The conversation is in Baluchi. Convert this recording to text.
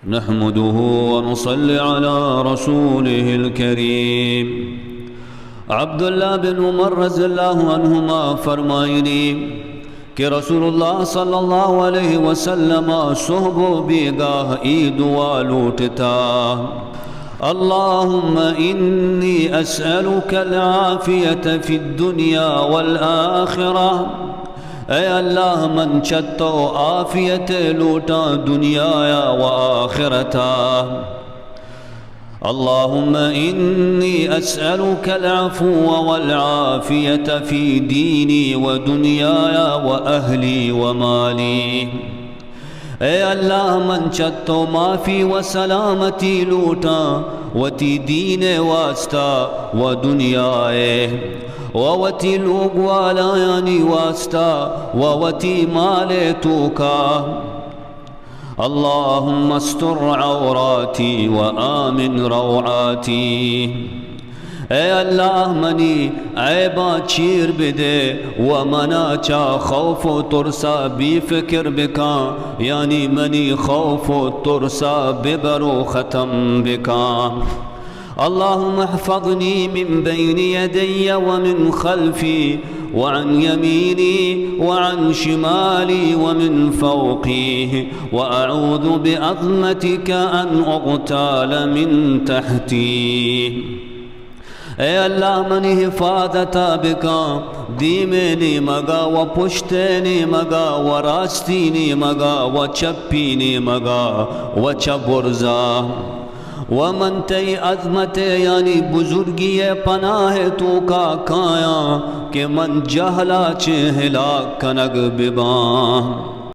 نحمده ونصلي على رسوله الكريم. عبداللہ بن عمر رضی اللہ عنہما فرمائنی کہ رسول اللہ صلی اللہ علیہ وسلم صحب و بیگاہ ای دعا لوٹتا، اللهم إني أسألك العافية في الدنيا والآخرة. اے اللہ، من چہ تو عافیت لوٹاں دنیا و آخرتا۔ اللهم إني أسألك العفو والعافية في ديني ودنياي وأهلي ومالي. اے اللہ، من چہ تو معافی و سلامتی لوٹاں، وتی دین ءِ واسطہ و دنیا ءِ و وتی لوگ والایانی واسطہ و وتی مال ءِ توکا۔ اللهم استر عوراتي وآمن روعاتي. اے اللہ، منی عیباں چیر بدے و منا چہ خوف و ترسا بے فکر بکاں، یعنی منی خوف و ترسا ببر و ختم بکاں۔ اللهم احفظني من بين يدي ومن خلفي وعن يميني وعن شمالي ومن فوقي، وأعوذ بعظمتك أن أغتال من تحتي. اے اللہ، منی حفاظت ءَ بکاں، دیمے نیمگا و پشتے نیمگا و راستی نیمگا و چپی نیمگا و چہ برزا۔ و من تئی عظمت ءِ، یعنی بزرگی ءِ پناہ ءِ توکا کایاں کہ من جہلا چہ ہلاک کنگ بباں۔